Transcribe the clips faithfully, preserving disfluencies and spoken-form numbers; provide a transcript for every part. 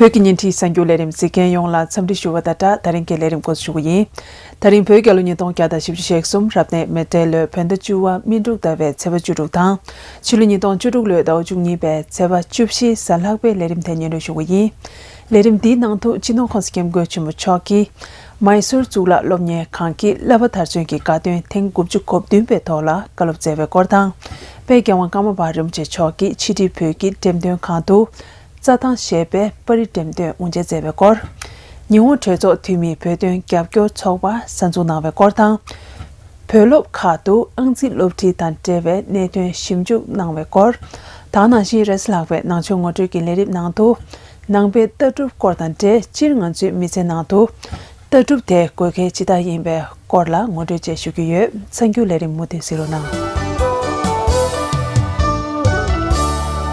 བོད་ཀྱི་ཉིན་བྲིས་གསར་འགྱུར་ལས་རིམ་གཟིགས་མཁན་ཡོངས་ལ་འཚམས་འདྲི་ཞུ་བ་དང་སྦྲགས། ད་རིང་གི་ལས་རིམ་འགོ་འཛུགས་ཞུ་གི་ཡིན། ད་རིང་བོད་རྒྱལ་ལོ་ཉིས་སྟོང་བརྒྱ་དང་བཞི་བཅུ་ཞེ་གསུམ་རབ་གནས་མེ་སྤྲེལ་ལོའི་བོད་ཟླ་བཅུ་པ་སྨིན་དྲུག་ཟླ་བའི་ཚེས་པ་བཅུ་དྲུག་དང་། ཕྱི་ལོ་ཉིས་སྟོང་བཅུ་དྲུག་ལོའི་ཟླ་བ་བཅུ་གཉིས་པའི་ཚེས་པ་བཅུ་བཞི་གཟའ་ལྷག་པའི་ལས་རིམ་དེ་སྙན་སྒྲོན་ཞུ་གི་ཡིན། ལས་རིམ་འདིའི་ནང་དུ་སྤྱི་ནོར་༸གོང་ས་༸སྐྱབས་མགོན་ཆེན་པོ་མཆོག་གིས་མཱི་སོར་གཙུག་ལག་སློབ་གཉེར་ཁང་གི་བསླབ་པ་མཐར་སོན་གྱི་དགའ་སྟོན་ཐེངས་དགུ་བཅུ་གོ་བདུན་པའི་ཐོག་ལ་བཀའ་སློབ་སྩལ་བའི་སྐོར་དང་། དཔལ་རྒྱལ་དབང་ཀརྨ་པ་རིན་པོ་ཆེ་མཆོག་གིས་ཕྱི་དྲིལ་བོད་ཀྱི་འགྲེམས་སྟོན་ཁང་དུ་རྩྭ་ཐང་ཞེས་པའི་པར་རིས་འགྲེམས་སྟོན་དབུ་འབྱེད་མཛད་པའི་སྐོར། ཉི་ཧོང་གྲོས་ཚོགས་འཐུས་མིས་བོད་དོན་རྒྱབ་སྐྱོར་ཚོགས་པ་གསར་འཛུགས་གནང་བའི་སྐོར་དང་། བོད་སློབ་ཁག་ཏུ་ཨང་རྩིས་སློབ་ཁྲིད་དང་འབྲེལ་བའི་གནད་དོན་ཞིབ་འཇུག་གནང་བའི་སྐོར། ད་ག་ནང་བཞིན་རེས་ལྷག་པའི་ནང་ཆོས་ངོ་སྤྲོད་ཀྱི་ལས་རིམ་ནང་དུ། ནང་པའི་ལྟ་གྲུབ་སྐོར་དང་འབྲེལ་སྤྱིར་ང་ཚོའི་མི་ཚེའི་ནང་དུ། ལྟ་གྲུབ་དེ་དགོས་གལ་ཇི་ལྟར་ཡིན་པའི་སྐོར་ལ་ངོ་སྤྲོད་བཅས་ཞུ་རྒྱུ་ཡོད། གསར་འགྱུར་ལས་རིམ་མུ་མཐུད་གཟིགས་རོགས་གནང་།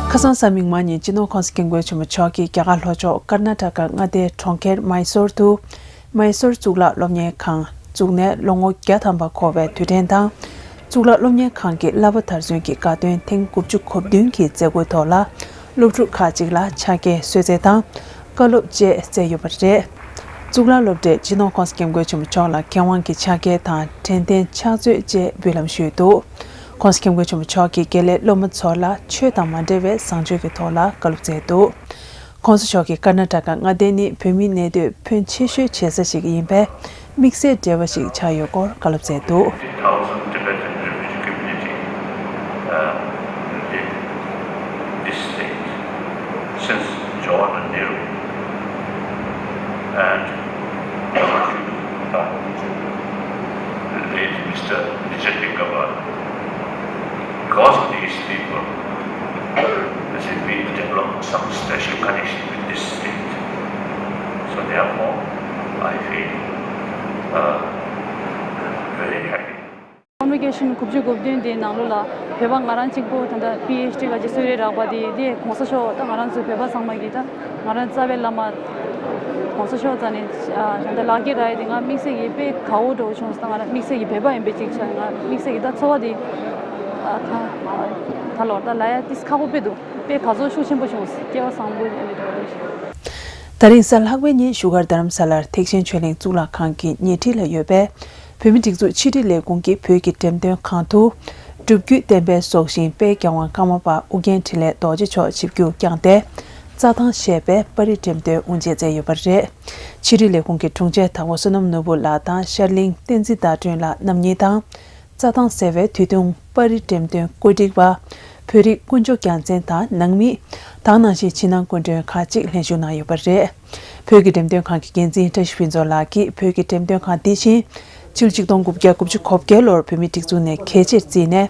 ཁ་སང་གཟའ་མིག་དམར་ཉིན་སྤྱི་ནོར་༸གོང་ས་༸སྐྱབས་མགོན་ཆེན་པོ་མཆོག་གིས་རྒྱ་གར་ལྷོ་ཕྱོགས་ཀར་ན་ཊ་ཀ་མངའ་སྡེའི་གྲོང་ཁྱེར་མཱི་སོར་དུ། མཱི་སོར་གཙུག་ལག་སློབ་གཉེར་ཁང་བཙུགས་ནས་ལོ་ངོ་བརྒྱ་ཐམ་པ་འཁོར་བའི་དུས་དྲན་དང་། གཙུག་ལག་སློབ་གཉེར་ཁང་གི་བསླབ་པ་མཐར་སོན་གྱི་དགའ་སྟོན་ཐེངས་དགུ་བཅུ་གོ་བདུན་གྱི་མཛད་སྒོའི་ཐོག་ལ། སློབ་ཕྲུག་ཁག་ཅིག་ལ་ཕྱག་འཁྱེར་གསོལ་སྩལ་དང་། བཀའ་སློབ་བཅས་སྩལ་ཡོད་པ་རེད། གཙུག་ལག་སློབ་གྲྭས་སྤྱི་ནོར་༸གོང་ས་༸སྐྱབས་མགོན་ཆེན་པོ་མཆོག་ལ་མཁས་དབང་གི་ཕྱག་འཁྱེར་དང་དྲན་རྟེན་ཕྱག་མཛོད་བཅས་འབུལ་ལམ་ཞུས་འདུག། ༸གོང་ས་༸སྐྱབས་མགོན་ཆེན་པོ་མཆོག་གིས་དགེ་ལས་སློབ་མ་ཚོ་ལ་ཆོས་དང་མ་འབྲེལ་བའི་བཟང་སྤྱོད་ཀྱི་ཐོག་ལ་བཀའ་སློབ་སྩལ་འདུག། ༸གོང་ས་མཆོག་གིས་ཀར་ན་ཊ་ཀ་མངའ་སྡེ་ནི་བོད་མིའི་གནས་སྡོད་ཕོན་ཆེ་ཤོས་བྱེད་ས་ཞིག་ཡིན་པས། དམིགས་བསལ་འབྲེལ་བ་ཞིག་ཆགས་ཡོད་སྐོར་བཀའ་སློབ་སྩལ་འདུག། Thousand Tibetan refugee community, uh, in this state since Jawaharlal Nehru and, uh, late Mister Richard Dick Gabbar. Because of these people, I said, we developed some special connection with this state. So therefore, I feel, uh, very happy. Convocation དགུ་བཅུ་གོ་བདུན་དེའི་ནང་ལོགས་ལ་བོད་པ་ང་རང་གཅིག་པོ་ད་ལྟ་པི་ཨེཆ་ཌི་ག་ཅིག་གསོལ་རས་རག་པ་དེ་དེ་༸གོང་ས་མཆོག་ད་ང་རང་ཚོ་བོད་པ་ཚང་མ་གི་ད་ང་རང་རྩ་བའི་བླ་མ་༸གོང་ས་མཆོག་རྩ་ནས་ད་ལྟ་ལག་འཁྱེར་རག་ཡས་དེ་ང་དམིགས་བསལ་གྱིས་དཔེ་དགའ་པོ་འདྲ་བོ་བྱུང་སོང་། ད་ང་རང་དམིགས་བསལ་གྱིས་བོད་པ་ཡིན་པའི་ཅིག་ཆ་ང་དམིགས་བསལ་གྱིས་ད་ཚོར་བ་དེ་ད་ད་ལོར་ད་ལ་ཡ་ཏིས་ཁག་པོ་དཔེ་འདུག། དཔེ་དགའ་ཚོར་ཤུགས་ཆེན་པོ་བྱུང་སྐལ་བ་བཟང་པོ་ཡིན་པའི་འདྲ་བོ་རེད། ད་རིང་གཟའ་ལྷག་པའི་ཉིན་བཞུགས་སྒར་རྡ་རམ་ས་ལར་ཐེག་ཆེན་ཆོས་གླིང་གཙུག་ལག་ཁང་གི་ཉེ་འཁྲིས་ལ་ཡོད་པའི་བོད་མི་སྒྲིག་འཛུགས་ཕྱི་དྲིལ་ལས་ཁུངས་ཀྱི་བོད་ཀྱི་འགྲེམས་སྟོན་ཁང་དུ། སྒྲུབ་བརྒྱུད་བསྟན་པའི་སྲོག་ཤིང་དཔལ་རྒྱལ་དབང་ཀརྨ་པ་ཨོ་རྒྱན་འཕྲིན་ལས་རྡོ་རྗེ་མཆོག་ཆིབས་བསྒྱུར་བསྐྱངས་ཏེ། རྩྭ་ཐང་ཞེས་པའི་པར་རིས་འགྲེམས་སྟོན་དབུ་འབྱེད་མཛད་ཡོད་པ་རེད། ཕྱི་དྲིལ་ལས་ཁུངས་ཀྱི་དྲུང་ཆེ་དྭགས་པོ་བསོད་ནམས་ནོར་བུ་ལགས་དང་ཤར་གླིང་བསྟན་འཛིན་ཟླ་སྒྲོན་ལགས་རྣམ་གཉིས་དང་། རྩྭ་ཐང་ཟེར་བའི་དུས་ཐུང་པར་རིས་འགྲེམས་སྟོན་བཀོད་སྒྲིག་པ། བོད་རིགས་དཀོན་མཆོག་རྒྱལ་མཚན་དང་ནང་མི། ད་ག་ནང་བཞིན་ཕྱི་ནང་སྐུ་མགྲོན་ཁག་ཅིག་ལྷན་ཞུགས་གནང་ཡོད་པ་རེད། བོད་ཀྱི་འགྲེམས་སྟོན་ཁང་གི་འགན་འཛིན་བཀྲ་ཤིས་ཕུན་ཚོགས་ལགས་ཀྱིས་བོད་ཀྱི་འགྲེམས་སྟོན་ཁང་འདི་བཞིན། ཕྱི་ལོ་ཆིག་སྟོང་དགུ་བརྒྱ་དགུ་བཅུ་གོ་བརྒྱད་ལོར་བོད་མིའི་སྒྲིག་འཛུགས་ནས་གལ་ཆེར་བརྩིས་ནས།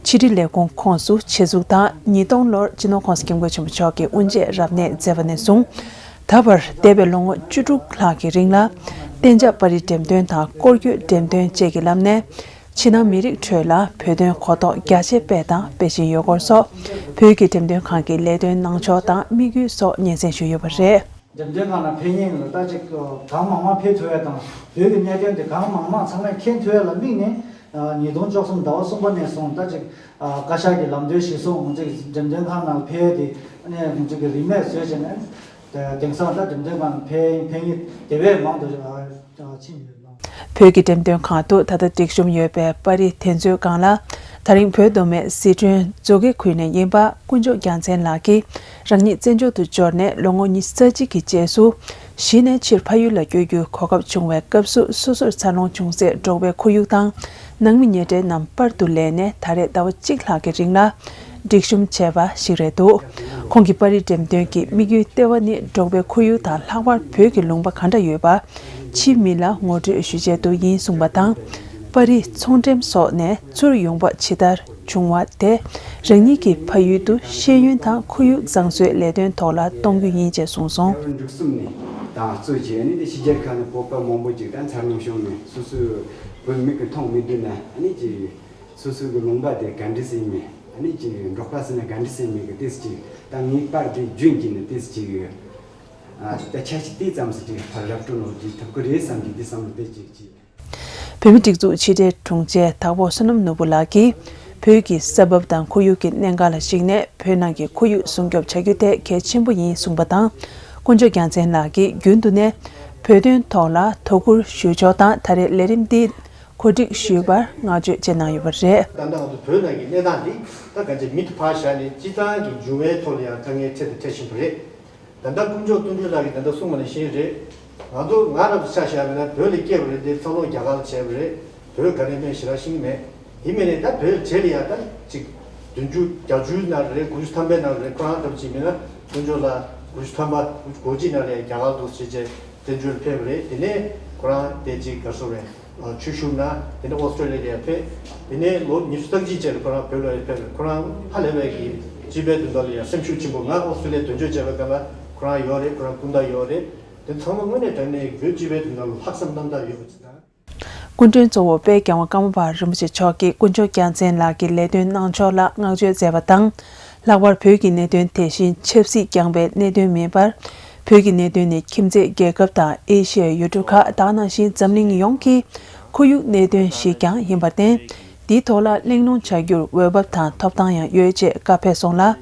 ཕྱི་དྲིལ་ལས་ཁུངས་ཁོངས་སུ་ཆེད་འཛུགས་དང་ཉིས་སྟོང་ལོར་སྤྱི་ནོར་༸གོང་ས་༸སྐྱབས་མགོན་ཆེན་པོ་མཆོག་གིས་དབུ་འབྱེད་རབ་གནས་མཛད་པ་ནས་བཟུང་། ད་བར་འདས་པའི་ལོ་ངོ་བཅུ་དྲུག་ལྷག་གི་རིང་ལ། གཏན་འཇགས་པར་རིས་འགྲེམས་སྟོན་དང་སྐོར་སྐྱོད་འགྲེམས་སྟོན་བཅས་ཀྱི་ལམ་ནས། ཕྱི་ནང་མི་རིགས་ཁྲོད་ལ་བོད་དོན་གོ་རྟོགས་རྒྱ་ཆེ་སྤེལ་དང་སྤེལ་བཞིན་ཡོད་སྐོར་སོགས། བོད་ཀྱི་འགྲེམས་སྟོན་ཁང་གི་ལས་དོན་གནང་ཕྱོགས་དང་དམིགས་ཡུལ་སོགས་སྙན་སེང་ཞུས་ཡོད་པ་རེད། འགྲེམས་སྟོན་ཁང་ལ་ཕེབས་མཁན་ལ་ད་ཅིག་གང་མང་མང་ཕེབས་ཐུབ་ཡ་དང་བོད་ཀྱི་གནད་དོན་དེ་གང་མང་མང་ཚང་མས་མཁྱེན་ཐུབ་ཡ་ལ་དམིགས་ནས། ཉིས་སྟོང་བཅུ་གསུམ་ཟླ་བ་གསུམ་པ་ནས་བཟུང་ད་ཅིག་བཀའ་ཤག་གི་ལམ་སྟོན་གཞིར་བཟུང་ཅིག་འགྲེམས་སྟོན་ཁང་ནང་ཕེབས་ཏེ་ཨ་ནི་ཅིག་གི་རིན་མེད་བཟོས་བྱས་ནས་དེང་སང་ད་འགྲེམས་སྟོན་ཁང་ཕེབས་ཕེབས་མཁན་དེ་བས་མང་དུ་ཕྱིན་ཡོད། བོད་ཀྱི་འགྲེམས་སྟོན་ཁང་དུ་ད་ལྟ་སྒྲིག་གཤོམ་ཡོད་པའི་པར་རིས་དེ་ཚོའི་སྒང་ལ། ད་རིང་བོད་མདོ་སྨད་སི་ཁྲོན་མཛོ་དགེ་ཁུལ་ནས་ཡིན་པ་དཀོན་མཆོག་རྒྱལ་མཚན་ལགས་ཀྱིས་རང་ཉིད་བཙན་བྱོལ་དུ་འབྱོར་ནས་ལོ་ངོ་ཉི་ཤུ་རྩ་གཅིག་གི་རྗེས་སུ། གཞི་ནས་ཕྱིར་ཕ་ཡུལ་ལ་བསྐྱོད་རྒྱུའི་གོ་སྐབས་བྱུང་བའི་སྐབས་སུ་སོ་སོར་འཚར་ལོངས་བྱུང་སའི་འབྲོག་པའི་ཁོར་ཡུག་དང་། ནང་མི་ཉེ་འབྲེལ་རྣམས་པར་དུ་ལེན་ནས་ད་རེས་ཟླ་བ་གཅིག་ལྷག་གི་རིང་ལ། སྒྲིག་གཤོམ་བྱས་པ་ཞིག་རེད་འདུག། ཁོང་གིས་པར་རིས་འགྲེམས་སྟོན་གྱི་དམིགས་ཡུལ་ལྟེ་བ་ནི་འབྲོག་པའི་ཁོར་ཡུག་དང་ལྷག་པར་བོད་ཀྱི་ལུང་པ་ག་འདྲ་ཡོད་པ། ཕྱིའི་མི་ལ་ངོ་སྤྲོད་ཞུ་ཆེད་དུ་ཡིན་གསུངས་པ་དང་། པར་རིས་ཚོང་འགྲེམས་སོགས་ནས་ཚུར་ཡོང་འབབ་ཇི་ལྟར་བྱུང་བ་དེ། རང་ཉིད་ཀྱི་ཕ་ཡུལ་དུ་ཤེས་ཡོན་དང་ཁོར་ཡུག་བཟང་བཟོའི་ལས་དོན་ཐོག་ལ་གཏོང་རྒྱུ་ཡིན་ཅེས་གསུངས་སོང་། འབྲུག་གསུམ་ནས་ད་གཙོ་བྱས་ནས་དེ་ཕྱི་རྒྱལ་ཁག་ནས་བོད་པ་མང་པོ་ཅིག་ད་འཚར་ལོངས་བྱུང་ནས་སོ་སོའི་བོད་མི་གི་མཐོང་མི་བདུན་ན་ཨ་ནི་ཅིག་སོ་སོ་གི་ལུང་པ་དེ་ག་འདྲ་ཟིག་ཡིན་མིན་ཨ་ནི་ཅིག་འབྲོག་པ་ཟེར་ན་ག་འདྲ་ཟིག་ཡིན་མིན་གི་ཏིས་ཅིག་ད་ངའི་པར་དེ་རྒྱུན་གྱིས་ནི་ཏིས་ཅིག་ཨ་ད་ཆ་ཅིག་དེ་ཙམ་ཟིག་ཅིག་ཕར་ར་སྤྲོད་ནོར་ཅིག་ཐུབ་ཀི་རེད་བསམ་གྱི་དེ་བསམ་བློ་དེ་ཅིག་ཅིག་བོད་མི་སྒྲིག་འཛུགས་ཕྱི་དྲིལ་དྲུང་ཆེ་དྭགས་པོ་བསོད་ནམས་ནོར་བུ་ལགས་ཀྱིས། བོད་ཀྱི་ས་བབ་དང་ཁོར་ཡུག་གི་གནད་འགག་ལ་གཞིགས་ནས་བོད་ནང་གི་ཁོར་ཡུག་སྲུང་སྐྱོབ་བྱ་རྒྱུ་དེ་གལ་ཆེན་པོ་ཡིན་གསུངས་པ་དང་། དཀོན་མཆོག་རྒྱལ་མཚན་ལགས་ཀྱིས་རྒྱུན་དུ་ནས་བོད་དོན་ཐོག་ལ་དོ་ཁུར་ཞུ་ཕྱོགས་དང་ད་རེས་ལས་རིམ་འདི་གོ་སྒྲིག་ཞུས་པར་བསྔགས་བརྗོད་བཅས་གནང་ཡོད་པ་རེད། ད་ལྟ་ང་ཚོ་བོད་ནང་གི་གནས་སྟངས་འདི་ད་གང་ཅི་མིད་དུ་ཕར་བཞག་ནས་སྤྱི་བཏང་གི་འབྱུང་བའི་ཐོག་ལ་ཡང་དཀའ་ངལ་འཕྲད་དང་འཕྲད་བཞིན་པ་རེད། ད་ལྟ་དཀོན་མཆོག་དོན་གྲུབ་ལགས་ཀྱིས་ད་ལྟ་གསུངས་པ་ནང་བཞིན་རེད། ང་ཚོ་ང་རང་ཚོ་ཆ་བཞག་པ་ན་བོད་ལ་སྐྱེས་པ་རེད་དེ་འཚར་ལོངས་རྒྱ་གར་ལ་བྱས་པ་རེད། བོད་ག་ནས་མེད་ཞེ་དྲག་ཤེས་ཀྱི་མེད། དེ་མིན་ནས་ད་བོད་བྱེས་ལ་ཡ་ད་ཅིག་བདུན་ཅུ་བརྒྱད་ཅུའི་ནང་རེད། དགུ་བཅུ་ཐམ་པའི་ནང་རེད། ཁོ་རང་ལྟ་བུ་ཅིག་མིན་ན་དཀོན་མཆོག་ལགས་དགུ་བཅུ་ཐམ་པ་དགུ་བཅུ་གོ་གཅིག་ནང་ལ་ཡ་རྒྱ་གར་དུ་བྱས་བྱས་བཙན་བྱོལ་ཕེབས་པ་རེད། དེ་ནས་ཁོ་རང་དེ་ཅིག་ག་རེ་ཟེར་རེད། ཆོས་ཞུགས་ན་དེ་ནས་ཨོ་སི་ཀྲོ་ལི་ཡ་ལ་ཡ་ཕེབས། དེ་ནས་ལོ་ཉི་ཤུ་རྩ་གཅིག་བྱས་ནས་ཁོ་རང་བོད་ལ་ཡ་ཕེབས་པ་རེད། ཁོ་རང་ཧ་ལས་པའི་གི་སྤྱི་པའི་དོན་དག་ལ་ཡ་སེམས་ཤུགས་ཆེན་པོ། ང་ཨོ་སི་ཀྲོ་ལི་ཡ་དོན་གཅོད་བྱས་པའི་སྐབས་ལ་ཁོ་རང་ཡོད་རེད། ཁོ་རང་སྐུ་ཟླ་ཡོད་རེད། དེ་ཚང་མ་དངོས་གནས་དྲང་གནས་བོད་སྤྱི་པའི་དོན་དག་ལ་ལྷག་བསམ་རྣམ་དག་ཡོད་པ་ཅིག་དང་། སྐུ་མགྲོན་གཙོ་བོ་དཔལ་རྒྱལ་བ་ཀརྨ་པ་རིན་པོ་ཆེ་མཆོག་གིས་དཀོན་མཆོག་རྒྱལ་མཚན་ལགས་ཀྱི་ལས་དོན་གནང་ཕྱོགས་ལ་བསྔགས་བརྗོད་མཛད་པ་དང་། ལྷག་པར་བོད་ཀྱི་གནད་དོན་དེ་བཞིན་ཆབ་སྲིད་རྐྱང་པའི་གནད་དོན་མིན་པར། བོད་ཀྱི་གནད་དོན་ནི་ཁྱིམ་མཚེས་རྒྱལ་ཁབ་དང་ཨེ་ཤི་ཡའི་ཡུལ་གྲུ་ཁག་དེ་ནང་བཞིན་འཛམ་གླིང་ཡོངས་ཀྱི་ཁོར་ཡུག་གནད་དོན་ཞིག་ཀྱང་ཡིན་པར་བརྟེན། འདིའི་ཐོག་ལ་གླེང་སློང་བྱ་རྒྱུར་འོས་བབ་དང་ཐོབ་ཐང་ཡང་ཡོད་ཅེས་བཀའ་ཕེབས་སོང་ལ།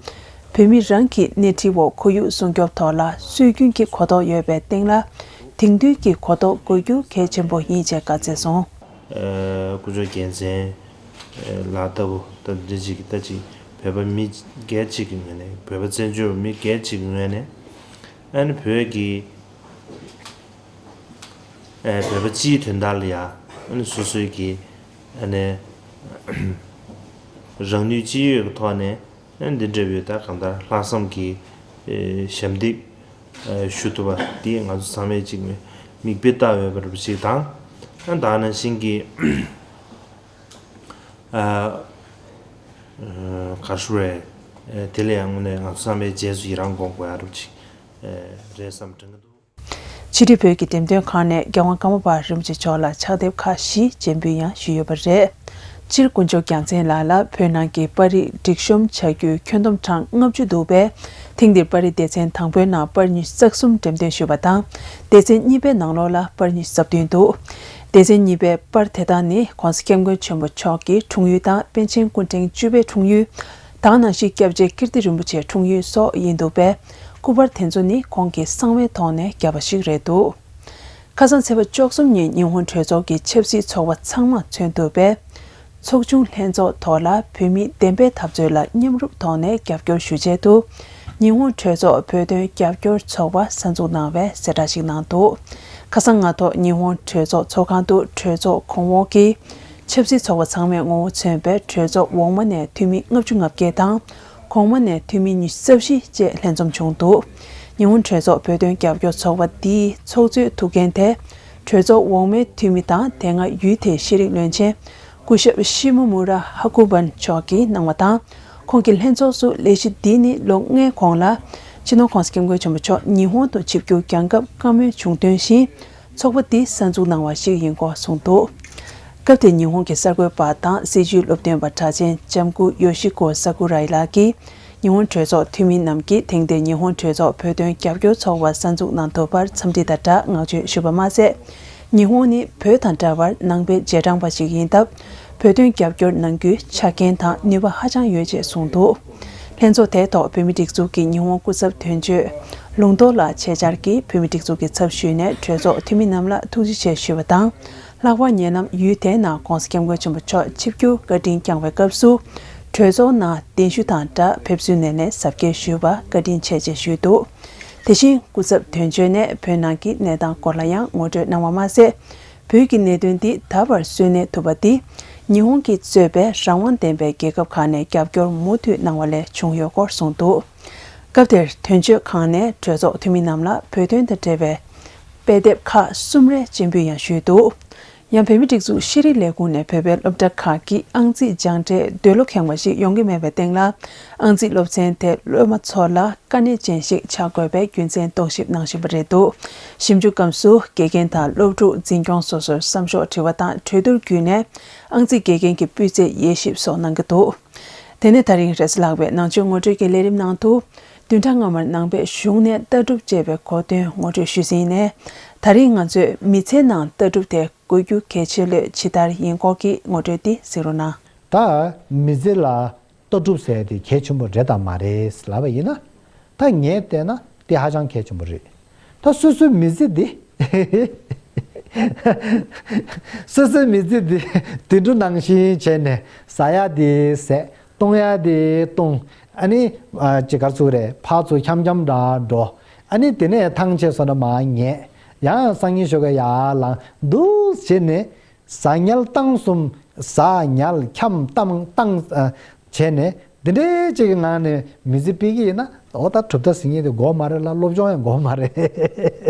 བོད་མི་རང་གི་སྣེ་ཁྲིད་འོག་ཁོར་ཡུག་སྲུང་སྐྱོབ་ཐོག་ལ་སྲོལ་རྒྱུན་གྱི་གོ་རྟོགས་ཡོད་པའི་སྟེང་ལ། དེང་དུས་ཀྱི་གོ་རྟོགས་དགོས་རྒྱུ་གལ་ཆེན་པོ་ཡིན་ཅེས་བཀའ་སྩལ་སོང་། ཨ། དཀོན་མཆོག་རྒྱལ་མཚན་ལགས་ལྟ་བུ་ད་འདི་ཅིག་ད་ཅིག་བོད་པ་མི་སྒེར་གཅིག་གི་ངོས་ནས། བོད་པ་བཙན་བྱོལ་བ་མི་སྒེར་གཅིག་གི་ངོས་ནས། ཨ་ནི་བོད་ཀྱི་ཨ་བོད་པ་སྤྱིའི་དོན་དག་ལ་ཡ་ཨ་ནི་སོ་སོའི་གི་ཨ་ནི་རང་ནུས་ཅི་ཡོད་ཀྱི་ཐོག་ནས། ཨ་འདི་འདྲ་བའི་ད་གང་ལྟར་ལྷག་བསམ་གྱི་ཨེ་ཞབས་འདེགས་ཨེ་ཞུ་ཐུབ་པ་འདི་ང་ཚོ་ཚང་མས་ཅིག་མིག་དཔེ་ལྟ་འོས་པ་རེད་པ་ཅིག་དང་། ཨ་ད་ནང་བཞིན་གྱི་ཨ་ག་རེ་ཞུ་རེད། ཨེ་དེ་ལ་ཡང་དངོས་གནས་ང་ཚོ་ཚང་མས་རྗེས་སུ་ཡི་རང་འགོག་དགོས་ཡ་རེད་པ་ཅིག་ཨེ་རེད་བསམ་དྲན་གྱི་འདུག། ཕྱི་དྲིལ་བོད་ཀྱི་འགྲེམས་སྟོན་ཁང་ནས་རྒྱལ་དབང་ཀརྨ་པ་རིན་པོ་ཆེ་མཆོག་ལ་ཕྱག་དེབ་ཁག་བཞི་སྤྱན་འབུལ་ཡང་ཞུས་ཡོད་པ་རེད། སྤྱིར་དཀོན་མཆོག་རྒྱལ་མཚན་ལགས་ལ་བོད་ནང་གི་པར་རིས་སྒྲིག་གཤོམ་བྱ་རྒྱུའི་ཁྱོན་བསྡོམས་གྲངས་ལྔ་བཅུ་འདུག་པས། ཐེངས་འདིར་པར་རིས་སྡེ་ཚན་དང་པོའི་ནང་པར་ཉི་ཤུ་རྩ་གསུམ་འགྲེམས་སྟོན་ཞུས་པ་དང་། སྡེ་ཚན་གཉིས་པའི་ནང་ལོགས་ལ་པར་ཉི་ཤུ་རྩ་བདུན་འདུག། སྡེ་ཚན་གཉིས་པའི་པར་དེ་དག་ནི་༸གོང་ས་༸སྐྱབས་མགོན་ཆེན་པོ་མཆོག་གི་འཁྲུངས་ཡུལ་དང་པཎ་ཆེན་སྐུ་ཕྲེང་བཅུ་པའི་འཁྲུངས་ཡུལ། དེ་ནང་བཞིན་སྐྱབས་རྗེ་ཀིརྟི་རིན་པོ་ཆེའི་འཁྲུངས་ཡུལ་སོགས་ཡིན་འདུག་པས། སྐུ་པར་དེ་ཚོ་ནི་ཁོང་གིས་གསང་བའི་ཐོག་ནས་བརྒྱབ་པ་ཞིག་རེད་འདུག། ཁ་སང་ཚེས་པ་བཅུ་གསུམ་ཉིན་ཉི་ཧོང་གྲོས་ཚོགས་ཀྱི་ཆབ་སྲིད་ཚོགས་པ་ཚང་མ་མཚོན་ཐུབ་པའི་ཚོགས་ཆུང་ལྷན་ཚོགས་ཐོག་ལ་བོད་མིའི་བདེན་པའི་འཐབ་རྩོད་ལ་མཉམ་རུབ་ཐོག་ནས་རྒྱབ་སྐྱོར་ཞུ་ཆེད་དུ། ཉི་ཧོང་གྲོས་ཚོགས་བོད་དོན་རྒྱབ་སྐྱོར་ཚོགས་པ་གསར་འཛུགས་གནང་བའི་གསལ་བསྒྲགས་ཤིག་གནང་འདུག། ཁ་སང་སྔ་ཐོག་ཉི་ཧོང་གྲོས་ཚོགས་ཚོགས་ཁང་དུ་གྲོས་ཚོགས་གོང་འོག་གི་ཆབ་སྲིད་ཚོགས་པ་ཚང་མས་ངོ་བོ་མཚོན་པའི་གྲོས་ཚོགས་འོག་མ་ནས་འཐུས་མི་ལྔ་བཅུ་ང་བརྒྱད་དང་། གོང་མ་ནས་འཐུས་མི་ཉི་ཤུ་རྩ་བཞི་བཅས་ལྷན་འཛོམས་བྱུང་འདུག། ཉི་ཧོང་གྲོས་ཚོགས་བོད་དོན་རྒྱབ་སྐྱོར་ཚོགས་པ་འདིའི་ཚོགས་གཙོའི་ཐུགས་འགན་དེ། གྲོས་ཚོགས་འོག་མའི་འཐུས་མི་དང་དེ་སྔ་ཡུལ་དེའི་ཤེས་རིག་བློན་ཆེན་སྐུ་ཞབས་ཤི་མོ་མུ་ར་ཧ་ཀུ་བན་མཆོག་གིས་གནང་བ་དང་། ཁོང་གིས་ལྷན་ཚོགས་སུ་ལས་གཞི་འདི་ནི་ལོ་ལྔའི་གོང་ལ། སྤྱི་ནོར་༸གོང་ས་༸སྐྱབས་མགོན་ཆེན་པོ་མཆོག་ཉི་ཧོང་དུ་ཆིབས་བསྒྱུར་གྱང་སྐབས་བཀའ་མོལ་བྱུང་དོན་བཞིན། ཚོགས་པ་འདི་གསར་འཛུགས་གནང་བ་ཞིག་ཡིན་སྐོར་གསུངས་འདུག། སྐབས་དེར་ཉི་ཧོང་གི་གསར་འགོད་པ་དང་སྲིད་བྱུས་སློབ་སྟོན་པ་གྲགས་ཅན་ལྕམ་སྐུ་ཡོ་ཤི་ཀོ་ས་ཀུ་རའི་ལགས་ཀྱིས། ཉི་ཧོང་གྲོས་ཚོགས་འཐུས་མི་རྣམས་ཀྱིས་དེང་འདིར་ཉི་ཧོང་གྲོས་ཚོགས་བོད་དོན་རྒྱབ་སྐྱོར་ཚོགས་པ་གསར་འཛུགས་གནང་ཐུབ་པར་འཚམས་འདྲི་དང་སྦྲགས་བསྔགས་བརྗོད་ཞུས་པ་མ་ཟད། ཉི་ཧོང་ནི་བོད་དང་འདྲ་བར་ནང་པའི་རྗེས་འབྲང་པ་ཞིག་ཡིན་སྟབས། བོད་དོན་རྒྱབ་སྐྱོར་གནང་རྒྱུའི་ཆ་རྐྱེན་དང་ནུས་པ་ཧ་ཅང་ཡོད་ཅེས་གསུངས་འདུག། ལྷན་ཚོགས་དེའི་ཐོག་བོད་མིའི་སྒྲིག་འཛུགས་ཀྱི་ཉི་ཧོང་སྐུ་ཚབ་དོན་གཅོད་ལུང་རྟོགས་ལགས་ཆེད་བཅར་གྱིས་བོད་མིའི་སྒྲིག་འཛུགས་ཀྱི་ཚབ་ཞུས་ནས་གྲོས་ཚོགས་འཐུས་མི་རྣམས་ལ་ཐུགས་རྗེ་ཆེ་ཞུས་པ་དང་། ལྷག་པར་ཉེ་ལམ་ཡུལ་དེའི་ནང་༸གོང་ས་༸སྐྱབས་མགོན་ཆེན་པོ་མཆོག་ཆིབས་བསྒྱུར་བཀའ་དྲིན་བསྐྱངས་པའི་སྐབས་སུ། གྲོས་ཚོགས་ནང་གདན་ཞུ་དང་སྦྲགས་ཕེབས་བསུའི་སྣེ་ལེན་གཟབ་རྒྱས་ཞུས་པ་བཀའ་དྲིན་ཆེ་ཞེས་ཞུས་འདུག། དེ་བཞིན་སྐུ་ཚབ་དོན་གཅོད་ནས་བོད་ནང་གི་གནས་སྟངས་སྐོར་ལ་ཡང་ངོ་སྤྲོད་གནང་བ་མ་ཟད། བོད་ཀྱི་གནད་དོན་འདི་ད་བར་གསོན་གནས་ཐུབ་པ་འདི། ཉི་ཧོང་གིས་གཙོས་པའི་རང་དབང་ལྡན་པའི་རྒྱལ་ཁབ་ཁག་ནས་རྒྱབ་སྐྱོར་མུ་མཐུད་གནང་བ་ལས་བྱུང་ཡོད་སྐོར་གསུངས་འདུག། སྐབས་དེར་དོན་གཅོད་ཁང་ནས་གྲོས་ཚོགས་འཐུས་མི་རྣམས་ལ་བོད་དོན་དང་འབྲེལ་བའི་དཔེ་དེབ་ཁག་གསུམ་རེ་སྤྱན་འབུལ་ཡང་ཞུས་འདུག། ཡང་བོད་མིའི་སྒྲིག་འཛུགས་ཤེས་རིག་ལས་ཁུངས་ནས་བོད་པའི་སློབ་གྲྭ་ཁག་གི་ཨང་རྩིས་སྦྱངས་འབྲས་འདོད་བློ་ཁེངས་པ་ཞིག་ཡོང་གི་མེད་པའི་སྟེང་ལ། ཨང་རྩིས་སློབ་ཚན་དེ་སློབ་མ་ཚོ་ལ་དཀའ་གནད་ཅན་ཞིག་ཆགས་དགོས་པའི་རྒྱུ་མཚན་རྟོག་ཞིབ་གནང་བཞིན་པ་རེད་འདུག། ཞིབ་འཇུག་སྐབས་སུ་དགེ་རྒན་དང་སློབ་ཕྲུག་འཛིན་སྐྱོང་སོ་སོར་བསམ་ཤོག་འབྲི་བ་དང་གྲོས་བསྡུར་བརྒྱུད་ནས་ཨང་རྩིས་དགེ་རྒན་གྱི་སྤུས་ཚད་དབྱེ་ཞིབ་སོགས་གནང་གི་འདུག། དེ་ནས་ད་རིང་རེས་གཟའ་ལྷག་པའི་ནང་ཆོས་ངོ་སྤྲོད་ཀྱི་ལས་རིམ་ནང་དུ། བདུན་ཕྲག་སྔ་མར་ནང་པའི་གཞུང་ནས་ལྟ་གྲུབ་ཅེས་པའི་གོ་དོན་ངོ་སྤྲོད་ཞུས་ཟིན་ནས། ད་རིང་ང་ཚོས་མི་ཚེའི་ནང་ལྟ་གྲུབ་དེ་དགོས་རྒྱུ་གལ་ཆེ་ལོས་ཇི་ལྟར་ཡིན་སྐོར་གྱི་ངོ་སྤྲོད་འདི་གཟིགས་རོགས་གནང་། ད་མི་ཚེ་ལ་ལྟ་གྲུབ་ཟེར་དེ་གལ་ཆེན་པོ་རེད་དམ་མ་རེད་ལབ་པ་ཡིན་ན། ད་ངས་བལྟས་ན་ དེ་ཧ་ཅང་གལ་ཆེན་པོ་རེད། ད་སོ་སོའི་མི་ཚེ་འདི། སོ་སོའི་མི་ཚེ་འདི་དུད་འགྲོ་ནང་བཞིན་བྱས་ནས་ཟ་ཡ་དེ་ཟས། བཏུང་ཡ་དེ་བཏུང་། ཨ་ནི་ཅི་ག་ཚུགས་རེད། ཕར་ཚུར་འཁྱམ་འཁྱམ་འདྲ་འགྲོ། ཨ་ནི་དེ་ནས་ཐང་ཆད་སོང་ན་མར་ཉལ། ཡང་སང་ཉིན་ཞོགས་ཀས་ཡར་ལངས་འདུག་བྱས་ནས། ཟ་ཉལ་བཏང་གསུམ། ཟ་ཉལ་འཁྱམ་བཏང་བཏང་ཨ། བྱས་ནས་འདི་འདྲའི་ཅིག་གི་ངང་ནས་མི་ཚེ་སྤེལ་གྱི་ཡིན་ན། འོ་ད་གྲུབ་མཐའ་ཟེར་མཁན་དེ་དགོས་མ་རེད་ལ། སློབ་སྦྱོང་ཡང་དགོས་མ་རེད།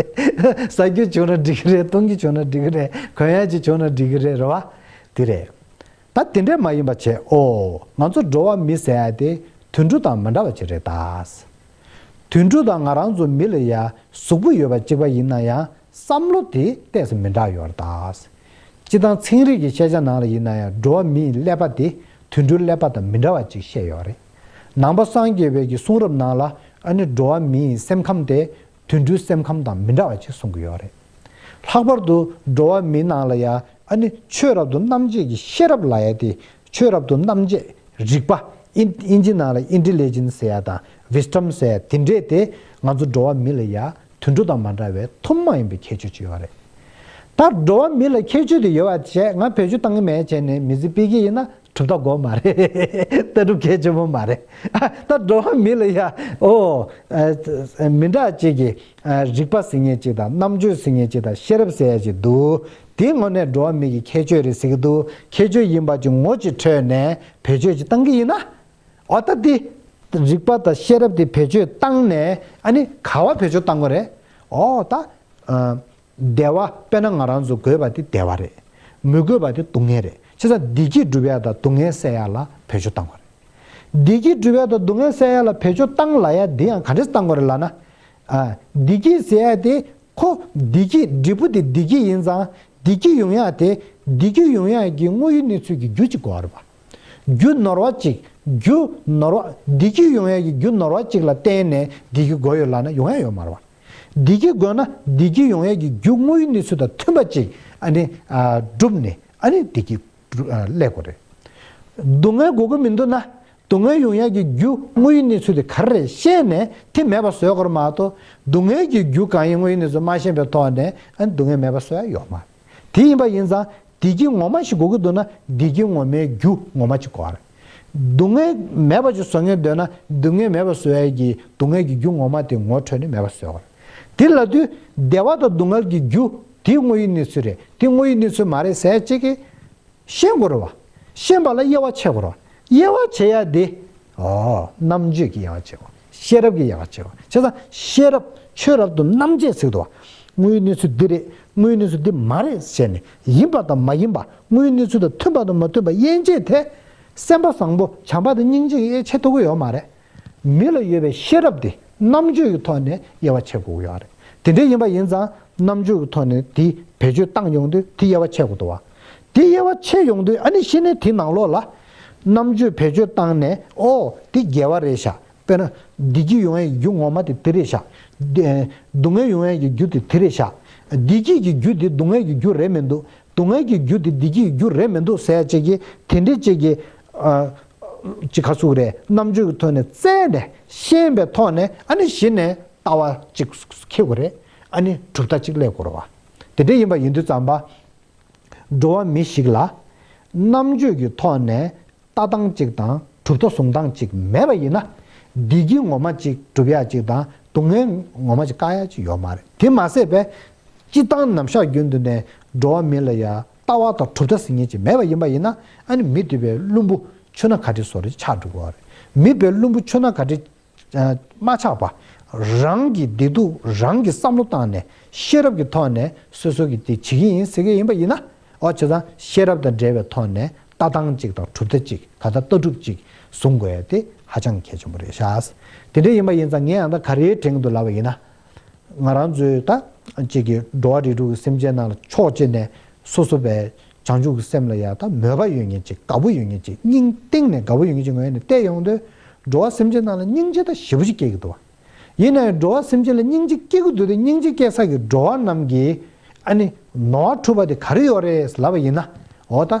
ཟ་རྒྱུ་བྱུང་ན་འགྲིག་གི་རེད། བཏུང་རྒྱུ་བྱུང་ན་འགྲིག་གི་རེད། གོན་ཡ་ཅིག་བྱུང་ན་འགྲིག་གི་རེད། རེད་བ། དེ་རེད། ད་དེ་འདྲས་མ་ཡིན་པ་བྱས། ཨོ། ང་ཚོ་འགྲོ་བ་མི་ཟེར་ཡ་དེ་དུད་འགྲོ་དང་མི་འདྲ་བ་ཅིག་རེད་ད། དུད་འགྲོ་དང་ང་རང་ཚོ་མི་ལ་ཡ་གཟུགས་པོ་ཡོད་པ་གཅིག་པ་ཡིན་ན་ཡང་། བསམ་བློ་དེ་ཏོག་ཙམ་མི་འདྲ་ཡོད་རེད་ད། སྤྱིར་བཏང་ཚན་རིག་གི་བཤད་བྱ་ནང་ལ་ཡིན་ན་ཡང་། འགྲོ་བ་མིའི་ཀླད་པ་དེ་དུད་འགྲོའི་ཀླད་པ་དང་མི་འདྲ་བ་ཅིག་བཤད་ཡོད་རེད། ནང་པ་སངས་རྒྱས་པའི་གི་གསུང་རབ་ནང་ལ། ཨ་ནི་འགྲོ་བ་མིའི་སེམས་ཁམས་དེ་དུད་འགྲོའི་སེམས་ཁམས་དང་མི་འདྲ་བ་ཅིག་གསུང་གི་ཡོད་རེད། ལྷག་པར་དུ་འགྲོ་བ་མིའི་ནང་ལ་ཡ། ཨ་ནི་ཆོས་རབ་ཏུ་རྣམ་འབྱེད་ཀྱི་ཤེས་རབ་ལབ་ཡ་དེ། ཆོས་རབ་ཏུ་རྣམ་འབྱེད། རིག་པ། ཨིན་ཨིན་ཇི་ནང་ལ་ཨིན་ཊེ་ལི་ཇེན་སི་ཟེར་ཡ་དང་། ཝིས་ཌམ་ཟེར་ཡ་དེ་འདྲས་དེ། ང་ཚོ་འགྲོ་བ་མི་ལ་ཡ་དུད་འགྲོ་དང་མ་འདྲ་བའི་ཐུན་མོང་མ་ཡིན་པའི་ཁྱད་ཆོས་ཅིག་ཡོད་རེད། ད་འགྲོ་བ་མི་ལ་ཁྱད་ཆོས་དེ་ཡོད་པ་བྱས། ང་བེད་སྤྱོད་བཏང་གི་མེད་བྱས་ནས་མི་ཚེ་སྤེལ་གྱི་ཡིན་ན། གྲུབ་མཐའ་དགོས་མ་རེད། ལྟ་གྲུབ་གལ་ཆེན་པོ་མ་རེད། ད་འགྲོ་བ་མི་ལ་ཡ། ཨོ། ཨ། མི་འདྲ་ཅིག་གི། ཨ། རིག་པ་ཟེར་མཁན་ཅིག་དང་། རྣམ་དཔྱོད་ཟེར་མཁན་ཅིག་དང་། ཤེས་རབ་ཟེར་ཡ་ཅིག་འདུག་དེའི་ངོས་ནས་འགྲོ་བ་མི་གི་ཁྱད་ཆོས་རེད་ཟེར་གྱི་འདུག་ཁྱད་ཆོས་ཡིན་པ་ཅིག་ངོ་ཅིག་འཕྲོད་ནས་བེད་སྤྱོད་ཅིག་བཏང་གི་ཡིན་ན། ཨོ་ད་འདི། རིག་པ་དང་ཤེས་རབ་དེ་བེད་སྤྱོད་བཏང་ནས། ཨ་ནི་ག་པར་བེད་སྤྱོད་བཏང་དགོས་རེད། ཨོ་ད། ཨ། བདེ་བ། དཔེར་ན་ང་རང་ཚོ་དགོས་པ་དེ་བདེ་བ་རེད། མི་དགོས་པ་དེ་སྡུག་བསྔལ་རེད། བྱས་ཙང་བདེ་སྐྱིད་སྒྲུབ་ཡ་དང་སྡུག་བསྔལ་སེལ་ཡ་ལ་བེད་སྤྱོད་བཏང་དགོས་རེད། བདེ་སྐྱིད་སྒྲུབ་ཡ་དང་སྡུག་བསྔལ་སེལ་ཡ་ལ་བེད་སྤྱོད་བཏང་ལབ་ཡ་འདི་ཡང་ག་འདྲས་བཏང་དགོས་རེད་ལབ་ན། ཨ། བདེ་སྐྱིད་ཟེར་ཡ་དེ། ཁོ་བདེ་སྐྱིད། འབྲས་བུ་དེ་བདེ་སྐྱིད་ཡིན་ཙང་། བདེ་སྐྱིད་ཡོང་ཡ་དེ། བདེ་སྐྱིད་ཡོང་ཡ་གི་དངོས་ཡོད་གནས་ཚུལ་གྱི་རྒྱུ་གཅིག་དགོས་རེད་པ། རྒྱུ་ནོར་བ་གཅིག་རྒྱུ་ནོར་བ། བདེ་སྐྱིད་ཡོང་ཡ་གི་རྒྱུ་ནོར་བ་གཅིག་ལ་བརྟེན་ནས་བདེ་སྐྱིད་དགོས་ཡོད་ལབ་ན་ཡོང་ཡ་ཡོད་མ་རེད་པ། བདེ་སྐྱིད་དགོས་ན་བདེ་སྐྱིད་ཡོང་ཡ་གི་རྒྱུ་དངོས་ཡོད་གནས་ཚུལ་དང་མཐུན་པ་ཅིག་ཨ་ནི། ཨ། བསྒྲུབས་ནས། ཨ་ནི་བདེ་སྐྱིད་སླེབས་དགོས་རེད། སྡུག་བསྔལ་དགོས་ཀྱི་མི་འདུག་ན། སྡུག་བསྔལ་ཡོང་ཡ་གི་རྒྱུ་དངོས་ཡོད་གནས་ཚུལ་དེ་ག་རེ་རེད་ཤེས་ནས་དེ་མེད་པ་བཟོ་དགོས་རེད་མ་གཏོགས། སྡུག་བསྔལ་གྱི་རྒྱུ་གང་ཡིན་དངོས་ཡོད་གནས་ཚུལ་མ་ཤེས་པའི་ཐོག་ནས། ཨ་ནི་སྡུག་བསྔལ་མེད་པ་བཟོ་ཡ་ཡོད་མ་རེད། དེ་ཡིན་པ་ཡིན་ཙང་། བདེ་སྐྱིད་ངོ་མ་ཞིག་དགོས་ཀྱི་འདུག་ན། བདེ་སྐྱིད་ངོ་མའི་རྒྱུ་ངོ་མ་ཅིག་དགོས་རེད། སྡུག་བསྔལ་མེད་པ་ཅིག་བཟོ་མཁན་འདོད་ན། སྡུག་བསྔལ་མེད་པ་བཟོ་ཡ་གི་སྡུག་བསྔལ་གྱི་རྒྱུ་ངོ་མ་དེ་ངོ་འཕྲོད་ནས་མེད་པ་བཟོ་དགོས་རེད། དེ་ལབ་དུས་བདེ་བ་དང་སྡུག་བསྔལ་གྱི་རྒྱུ་དེ་དངོས་ཡོད་གནས་ཚུལ་རེད། དེ་དངོས་ཡོད་གནས་ཚུལ་མ་རེད་ཟེར་ཡ་གཅིག་གིས། ཤེས་དགོས་རེད་བ། ཤེས་པ་ལ་དབྱེ་བ་ཕྱེ་དགོས་རེད་བ། དབྱེ་བ་ཕྱེ་ཡ་དེ། ཨོ། རྣམ་དཔྱོད་ཀྱི་དབྱེ་བ་ཕྱེ་དགོས། ཤེས་རབ་ཀྱི་དབྱེ་བ་ཕྱེ་དགོས། བྱས་ཙང་ཤེས་རབ། ཆོས་རབ་ཏུ་རྣམ་འབྱེད་ཟེར་གྱི་འདུག་བ། དངོས་ཡོད་གནས་ཚུལ་འདི་རེད། དངོས་ཡོད་གནས་ཚུལ་འདི་མ་རེད་ཟེར་ནས། ཡིན་པ་དང་མ་ཡིན་པ། དངོས་ཡོད་གནས་ཚུལ་དང་མཐུན་པ་དང་མ་མཐུན་པ་དབྱེ་འབྱེད་དེ། སེམས་པ་བཟང་པོ། བྱམས་པ་དང་སྙིང་རྗེ་གིས་དབྱེ་ཕྱེ་ཐུབ་ཀྱི་ཡོད་མ་རེད། མི་ལ་ཡོད་པའི་ཤེས་རབ་དེ་རྣམ་དཔྱོད་ཀྱི་ཐོག་ནས་དབྱེ་བ་ཕྱེ་དགོས་ཀྱི་ཡོད་རེད། དེ་འདྲ་ཡིན་པ་ཡིན་ཙང་། རྣམ་དཔྱོད་ཀྱི་ཐོག་ནས་དེ་བེད་སྤྱོད་བཏང་ཡོང་དུས་དེ་དབྱེ་བ་ཕྱེ་དགོས་འདུག་བ། དེ་དབྱེ་བ་ཕྱེ་ཡོང་དུས། ཨ་ནི་གཞི་ནས་དེ་ནང་ལོགས་ལ་རྣམ་དཔྱོད་བེད་སྤྱོད་བཏང་ནས། ཨོ། དེ་དགེ་བ་རེད་ཤག་དཔེར་ན། བདེ་སྐྱིད་ཡོང་ཡའི་རྒྱུ་ངོ་མ་དེ་དེ་རེད་ཤག་བདེ། སྡུག་བསྔལ་ཡོང་ཡའི་རྒྱུ་དེ་དེ་རེད་ཤག་བདེ་སྐྱིད་ཀྱི་རྒྱུ་དེ་སྡུག་བསྔལ་གྱི་རྒྱུ་རེད་མི་འདུག་སྡུག་བསྔལ་གྱི་རྒྱུ་དེ་བདེ་སྐྱིད་ཀྱི་རྒྱུ་རེད་མི་འདུག་ཟེར་ཡ་ཅིག་གིས། དེ་འདྲ་ཅིག་གིས། ཨ། ཅིག་ག་ཟེར་དགོས་རེད། རྣམ་དཔྱོད་ཀྱི་ཐོག་ནས་བཙལ་ནས་ཤེས་པའི་ཐོག་ནས། ཨ་ནི་གཞི་ནས་ལྟ་བ་ཅིག་འཁྱེར་དགོས་རེད། ཨ་ནི་གྲུབ་མཐའ་ཅིག་སླེབས་དགོས་རེད་བ། དེ་འདྲ་ཡིན་པ་ཡིན་དུས་ཙམ་པ། འགྲོ་བ་མི་ཞིག་ལ་རྣམ་དཔྱོད་ཀྱི་ཐོག་ནས་ལྟ་སྟངས་གཅིག་དང་གྲུབ་མཐའ་བཟུང་སྟངས་གཅིག་མེད་པ་ཡིན་ན། བདེ་སྐྱིད་ངོ་མ་གཅིག་སྒྲུབ་ཡ་གཅིག་དང་སྡུག་བསྔལ་ངོ་མ་གཅིག་བཀག་ཡ་གཅིག་ཡོད་མ་རེད། དེ་མ་ཟད་པའི་སྤྱིར་བཏང་ནམ་ཞག་རྒྱུན་དུ་ནས་འགྲོ་བ་མི་ལ་ཡ་ལྟ་བ་དང་གྲུབ་མཐའ་ཟེར་མཁན་གཅིག་མེད་པ་ཡིན་པ་ཡིན་ན། ཨ་ནི་མི་དེ་བས་བླུན་པོ་ཆུ་སྣ་ག་འདྲ་བཟོ་རེ་ཆགས་འགྲོ་གི་ཡོད་རེད། མི་དེ་བས་བླུན་པོ་ཆུ་སྣ་ག་འདྲ། མ་ཆགས་པ། རང་གི་བདེ་སྡུག་རང་གིས་བསམ་བློ་བཏང་ནས་ཤེས་རབ་ཀྱི་ཐོག་ནས་སོ་སོ་གིས་དེ་བྱེད་ཀྱི་ཡིན་ཟེར་གྱི་ཡིན་པ་ཡིན་ན། ཨོ། བྱས་ཙང་ཤེས་རབ་དང་འབྲེལ་བའི་ཐོག་ནས་ལྟ་སྟངས་གཅིག་དང་གྲུབ་མཐའ་གཅིག་ག་ད་ལྟ་གྲུབ་གཅིག་བཟུང་དགོས་ཡ་དེ་ཧ་ཅང་གལ་ཆེན་པོ་རེད་ཤག་དེ་འདྲ་ཡིན་པ་ཡིན་ཙང་ངས་ཡང་ད་ག་རེ་དྲན་གྱི་འདུག་ལབ་པ་ཡིན་ན། ང་རང་ཚོའི་ད་ཅིག་གི་འགྲོ་བ་རིགས་དྲུག་གི་སེམས་ཅན་ནང་ལ་ཕྱོགས་གཅིག་ནས་སོ་སོ་བའི་བྱང་ཆུབ་ཀྱི་སེམས་ལ་ཡ་ད་མོས་པ་ཡོད་མཁན་ཅིག་དགའ་པོ་ཡོད་མཁན་ཅིག་སྙིང་གཏིང་ནས་དགའ་པོ་ཡོད་མཁན་ཅིག་ངོས་ནས་བལྟས་ཡོང་དུས། འགྲོ་བ་སེམས་ཅན་ནང་ལ་སྙིང་རྗེ་ད་ཞེ་པོ་ཅིག་སྐྱེ་གི་འདུག་བ། ཡིན་ན་ཡང་འགྲོ་བ་སེམས་ཅན་ལ་སྙིང་རྗེ་སྐྱེ་གི་འདུག་དེ། སྙིང་རྗེ་སྐྱེ་ས་གི་འགྲོ་བ་རྣམས་ཀྱི་ཨ་ནི་ནོར་བ་འཁྲུལ་པ་དེ་ག་རེ་ཡོད་རེད་ལབ་པ་ཡིན་ན། འོ་ད།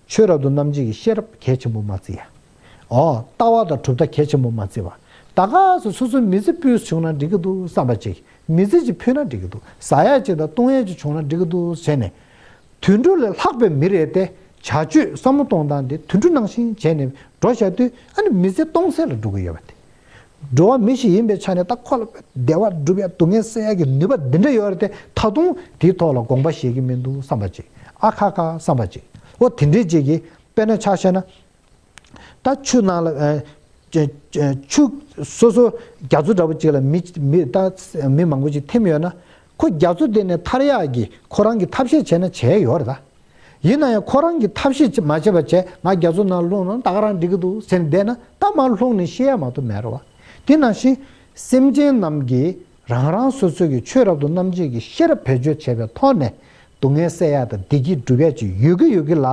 ཆོས་རབ་ཏུ་རྣམ་འབྱེད་ཀྱི་ཤེས་རབ་གལ་ཆེན་པོ་མ་བརྩི་ཡ། འོ། ལྟ་བ་དང་གྲུབ་མཐའ་གལ་ཆེན་པོ་མ་བརྩི་བ། ད་ག་སོ་སོ་སོའི་མི་ཚེ་ཕུལ་བྱུང་ན་འགྲིག་གི་འདུག་བསམ་པ་ཅིག་མི་ཚེ་ཅིག་ཕུལ་ན་འགྲིག་གི་འདུག་ཟ་ཡ་ཅིག་དང་བཏུང་ཡ་ཅིག་བྱུང་ན་འགྲིག་གི་འདུག་བྱས་ནས། དུད་འགྲོ་ལས་ལྷག་པའི་མི་རེད་དེ། བྱ་སྤྱོད་བསམ་བློ་གཏོང་སྟངས་དེ་དུད་འགྲོ་ནང་བཞིན་བྱས་ནས་འགྲོ་བཞག་དུས། ཨ་ནི་མི་ཚེ་སྟོང་ཟད་ལ་འགྲོ་གི་ཡོད་པ་དེ། འགྲོ་བ་མི་ཞིག་ཡིན་པའི་ཆ་ནས་ད་ཁོ་ལ་བདེ་བ་སྒྲུབ་ཡ་སྡུག་བསྔལ་སེལ་ཡ་གི་ནུས་པ་འདི་འདྲ་ཡོད་རེད་དེ། ད་དུང་དེའི་ཐོག་ལ་དགོངས་པ་བཞེས་ཀྱི་མི་འདུག་བསམ་པ་ཅིག་ཨ་ཁ་ཁ་བསམ་པ་ཅིག་འོ་དེ་འདྲའི་ཅིག་གིས་དཔེར་ན་ཆ་བཞག་ན། ད་ཆུ་ནང་ལ་ཨ་ཆུ་ཆུ་སོ་སོ་རྒྱ་མཚོ་འདྲ་པོ་ཅིག་ལ་མི་མི་ད་མི་མང་པོ་ཅིག་ཐིམ་ཡོད་ན། ཁོ་རྒྱ་མཚོ་དེ་ནས་ཐར་ཡག་གི་ཁོ་རང་གི་ཐབས་ཤེས་བྱས་ན་བྱས་ཡོད་རེད་ད། ཡིན་ན་ཡང་ཁོ་རང་གི་ཐབས་ཤེས་བྱེད་མ་བྱས་པ་བྱས། ང་རྒྱ་མཚོ་ནང་ལྷུང་ན་ད་ག་རང་འགྲིག་གི་འདུག་ཟེར་ནས་བསྡད་ན། ད་མར་ལྷུང་ནས་ཤི་ཡ་མ་གཏོགས་མེད་རེད་བ། དེ་ནང་བཞིན་སེམས་ཅན་རྣམས་ཀྱིས་རང་རང་སོ་སོ་གི་ཆོས་རབ་ཏུ་རྣམ་འབྱེད་ཀྱི་ཤེས་རབ་བེད་སྤྱོད་བྱས་པའི་ཐོག་ནས་སྡུག་བསྔལ་སེལ་ཡ་དང་བདེ་སྐྱིད་སྒྲུབ་ཡ་ཅིག་ཡོད་ཀྱི་ཡོད་ཀྱི་ལ།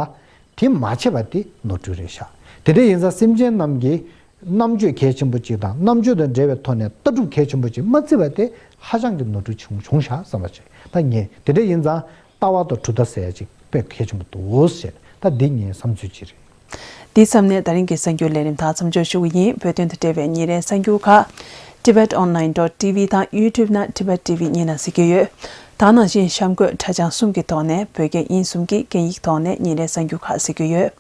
དེ་མ་བྱས་པ་དེ་ནོར་འཁྲུལ་རེད་ཤག་དེ་འདྲ་ཡིན་ཙང་སེམས་ཅན་རྣམས་ཀྱི་རྣམ་དཔྱོད་གལ་ཆེན་པོ་ཅིག་དང་རྣམ་དཔྱོད་དང་འབྲེལ་བའི་ཐོག་ནས་ལྟ་གྲུབ་གལ་ཆེན་པོ་ཅིག་མ་བརྩི་བ་དེ་ཧ་ཅང་གི་ནོར་འཁྲུལ་བྱུང་བྱུང་ཤག་བསམ་པ་ཅིག་ད་ངས་དེ་འདྲ་ཡིན་ཙང་ལྟ་བ་དང་གྲུབ་མཐའ་ཟེར་ཡ་ཅིག་དཔེ་གལ་ཆེན་པོ་འདུག་ཟེར། ད་འདི་ངའི་བསམ་ཚུལ་ཅིག་རེད། འདི་མཚམས་ནས་ད་རིང་གི་གསར་འགྱུར་ལས་རིམ་དག་མཚམས་འཇོག་ཞུ་གི་ཡིན། བོད་དོན་དང་འབྲེལ་བའི་ཉིན་རེའི་གསར་འགྱུར་ཁག Tibet Online dot T V དང་YouTube ནང་Tibet T V གཉིས་ནང་གཟིགས་རྒྱུ་ཡོད། ད་ནང་བཞིན་གཤམ་འཁོད་དྲ་བྱང་གསུམ་གྱི་ཐོག་ནས་བོད་སྐད་དབྱིན་གསུམ་གྱི་སྐད་ཡིག་ཐོག་ནས་ཉིན་རེའི་གསར་འགྱུར་ཁག་གཟིགས་རྒྱུ་ཡོད།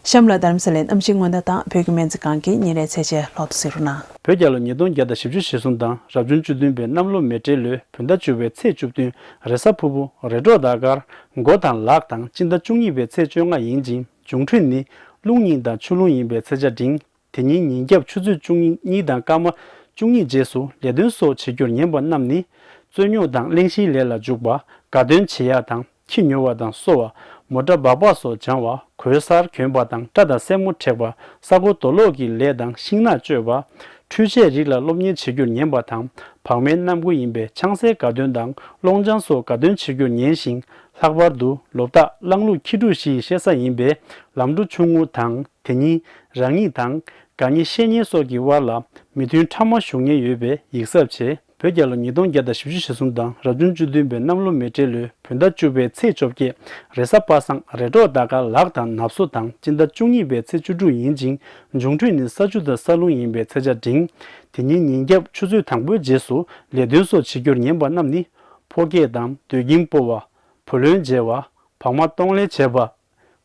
གཤམ་ལ་རྡ་རམ་ས་ལའི་གནམ་གཤིས་སྔོན་བརྡ་དང་བོད་ཀྱི་སྨན་རྩིས་ཁང་གི་ཉིན་རེའི་ཚེས་ཆའི་ལོ་ཐོ་གཟིགས་རོགས་གནང་། བོད་རྒྱལ་ལོ་ཉིས་སྟོང་བརྒྱ་དང་བཞི་བཅུ་ཞེ་གསུམ་དང་རབ་བྱུང་བཅུ་བདུན་པའི་གནམ་ལོ་མེ་སྤྲེལ་ལོའི་བོད་ཟླ་བཅུ་པའི་ཚེས་བཅུ་བདུན་རེས་གཟའ་ཕུར་བུ་རེས་གྲོགས་ཟླ་སྐར་མགོ་དང་ལག་དང་སྤྱི་ཟླ་བཅུ་གཉིས་པའི་ཚེས་བཅོ་ལྔ་ཡིན་ཅིང་། འབྱུང་འཕྲོད་ནི་རླུང་ཉིན་དང་ཆུ་རླུང་ཡིན་པའི་ཚེས་ཆ་འབྲིང་། དེ་ཉིན་ཉིན་རྒྱབ་ཆུ་ཚོད་བཅུ་གཉིས་དང་སྐར་མ་བཅུ་གཉིས་རྗེས་སུ་ལས་དོན་སོགས་བྱེད་རྒྱུར་ཉན་པ་རྣམས་ནི། རྩོད་རྙོག་དང་གླེང་གཞིའི་ལས་ལ་འཇུག་པ། དགའ་སྟོན་བྱེད་ཡག་དང་ཁྱི་ཉོ་བ་དང་གསོ་བ། མོ་ཊ་སྦག་སྦག་སོགས་སྦྱང་བ། གོས་གསར་གྱོན་པ་དང་སྐྲ་དང་སེན་མོ་བྲེག་པ། ས་སྒོ་རྡོ་སློག་གི་ལས་དང་ཤིང་ནགས་གཅོད་པ། འཕྲུལ་ཆས་རིགས་ལ་སློབ་གཉེར་བྱེད་རྒྱུར་ཉན་པ་དང་། བག་མའི་གནམ་སྒོ་ཡིན་པས་ཆང་སའི་དགའ་སྟོན་དང་སློང་ཆང་སོགས་དགའ་སྟོན་བྱེད་རྒྱུར་ཉན་ཞིང་། ལྷག་པར་དུ་ལོ་རྟགས་གླང་ལུག་ཁྱི་འབྲུག་བཞི་ཡི་བཤད་ས་ཡིན་པས་ལམ་འགྲོ་ཆུང་ངུ་དང་། དེ་ཉིན་རང་ཉིད་དང་། དགའ་ཉེ་བཤེས་གཉེན་སོགས་ཀྱི་དབར་ལ་མི་མཐུན་ཕྲ་མ་ཞུགས་ཉེན་ཡོད་པས་ཡིག་གཟབ་བྱེད། བོད་རྒྱལ་ལོ་ཉིས་སྟོང་བརྒྱ་དང་བཞི་བཅུ་ཞེ་གསུམ་དང་རབ་བྱུང་བཅུ་བདུན་པའི་གནམ་ལོ་མེ་སྤྲེལ་ལོའི་བོད་ཟླ་བཅུ་པའི་ཚེས་བཅོ་བརྒྱད་རེས་གཟའ་པ་སངས་རེས་གྲོགས་ཟླ་སྐར་ལག་དང་ནབ་སོ་དང་སྤྱི་ཟླ་བཅུ་གཉིས་པའི་ཚེས་བཅུ་དྲུག་ཡིན་ཅིང་། འབྱུང་འཕྲོད་ནི་ས་ཆུ་དང་ས་རླུང་ཡིན་པའི་ཚེས་ཆ་འབྲིང་། དེ་ཉིན་ཉིན་རྒྱབ་ཆུ་ཚོད་དང་པོའི་རྗེས་སུ་ལས་དོན་སོགས་བྱེད་རྒྱུར་ཉན་པ་རྣམས་ནི། ཕོ་སྐྱེས་དང་སྡོད་ཁྱིམ་སྤོ་བ། བུ་ལོན་འཇལ་བ། བག་མ་གཏོང་ལེན་བྱེད་པ།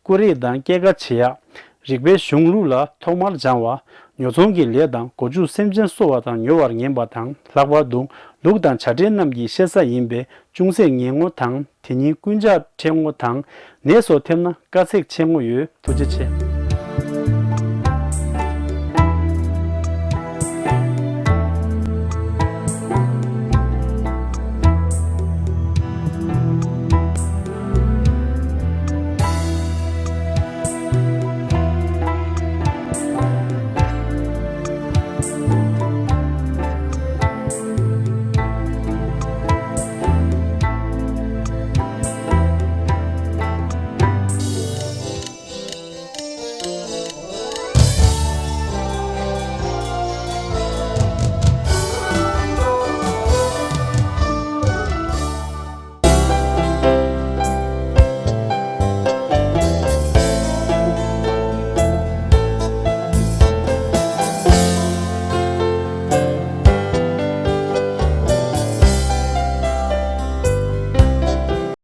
ཀུ་རེ་དང་སྐྱེད་ཀ་བྱེད་ཡག་རིག་པའི་གཞུང་ལུགས་ལ་ཐོག་མར་སྦྱང་བ། ཉོ་ཚོང་གི་ལས་དང་སྒོ་ཕྱུགས་སེམས་ཅན་གསོ་བ་དང་ཉོ་བར་ཉན་པ་དང་། ལྷག་པར་དུ་ལུག་དང་བྱ་བྲལ་རྣམས་ཀྱི་བཤད་ས་ཡིན་པས་ཅུང་ཟད་ངན་ངོ་དང་། དེ་ཉིན་རྐུན་ཇག་འཕྲད་ངོ་དང་། ནད་སོགས་ཐེབས་ན་དཀའ་ཚེགས་ཆེ་ངོ་ཡོད། ཐུགས་རྗེ་ཆེ།